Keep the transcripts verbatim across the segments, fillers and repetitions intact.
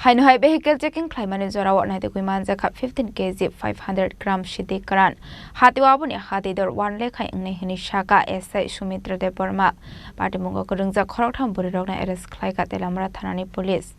Haino hai vehicle checking khlaimani jorao naitugwi manjakha fifteen K G five hundred gram sidi kwran. Hatio aboni hati dor one lakh hai wngnai hwnwi sakha S I Sumitra Debbarma. Patimungo kwrwngjak khoroktham bwrwirokno arrest khlaikha Telamra thanani police.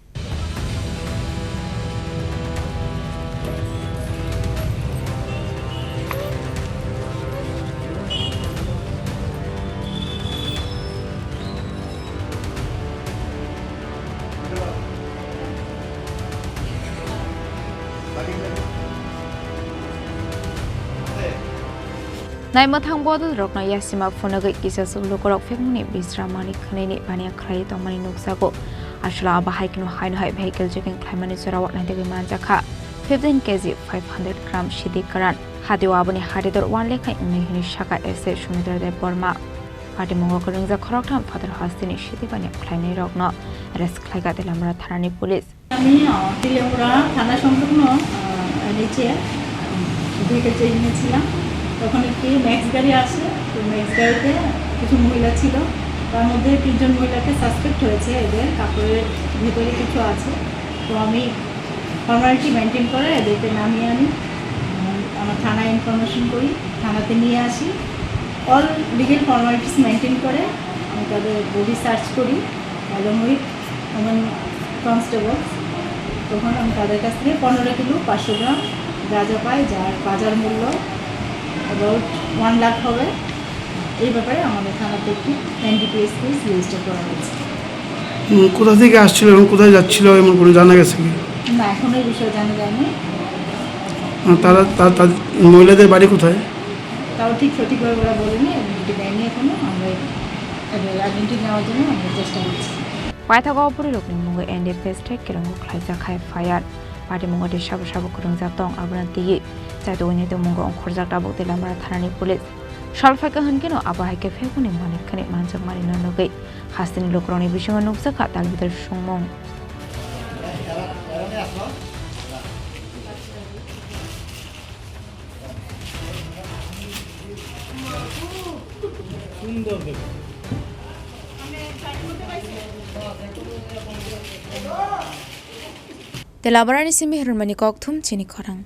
Naimwthang bodolrokno yasima phunugwi kisaswk lukurok phekmungni bisramani khwnwini baniya khlaiwi tongmani nukjago. Aswk abo hai kheno haino hai vehicle checking khlaimani jorao naitugwi manjakha fifteen K G five hundred gram sidi kwran. Hatio aboni hati dor one lakh hai wngnai hwnwi sakha S I Sumitra Debbarma. Patimungo kwrwngjak khoroktham phatar hasteni sidi baniya khlainairokno arrest khlaikha Telamra thanani police. আমি, আহ, তেলিয়ামুড়া থানা সংলগ্ন, আহ, নিচে, উম, ভেহিকেল চেকিংয়ে ছিলাম। তখন একটি ম্যাক্স গাড়ি আসে। তো ম্যাক্স গাড়িতে কিছু মহিলা ছিল। তার মধ্যে তিনজন মহিলাকে সাসপেক্ট হয়েছে, এদের কাপড়ের ভেতরে কিছু আছে। তো আমি ফর্মালিটি মেনটেন করে এদেরকে নামিয়ে আনি, উম, আমার থানায় ইনফরমেশন করি, থানাতে নিয়ে আসি। অল লিগ্যাল ফর্মালিটিস মেনটেন করে আমি তাদের বডি সার্চ করি, অ্যালং উইথ ওমেন কনস্টেবল। তখন আমি তাদের কাছ থেকে পনেরো কিলো পাঁচশো গ্রাম গাঁজা পাই, যার বাজার মূল্য অ্যাবাউট ওয়ান লাখ হবে। এই ব্যাপারে আমাদের থানাতে একটি এনডিপিএস কেস রেজিস্টার করা হয়েছে। উম, কোথা থেকে আসছিল এবং কোথায় যাচ্ছিল এমন কোনো জানা গেছে কি? না, এখনো এই বিষয়ে জানা যায়নি। আহ, তারা, তা-, তা-, মহিলাদের বাড়ি কোথায়? তাও ঠিক সঠিকভাবে ওরা বলেনি, আইডেন্টি দেয়নি এখনো। আমরা এবার আইডেন্টি নেওয়ার জন্য আমরা চেষ্টা করছি। Paithago o bwrwirokni mungo N D P S thai kwrwngo khlaijak hai F I R. Patimungo tei sabo sabo kwrwngjak tong, abono twiwi chaitugwi naitukmungo ongkhorjak tabuk Telamra thanani police. Sal phaikha hwnkhe no abo hai khe phekmani manik khwnwi manjakmani no nugwi hasteni lukurokni bisingo nukjakha tal bidal songmung. Telabrani simi hirmani kokthum chini khorang.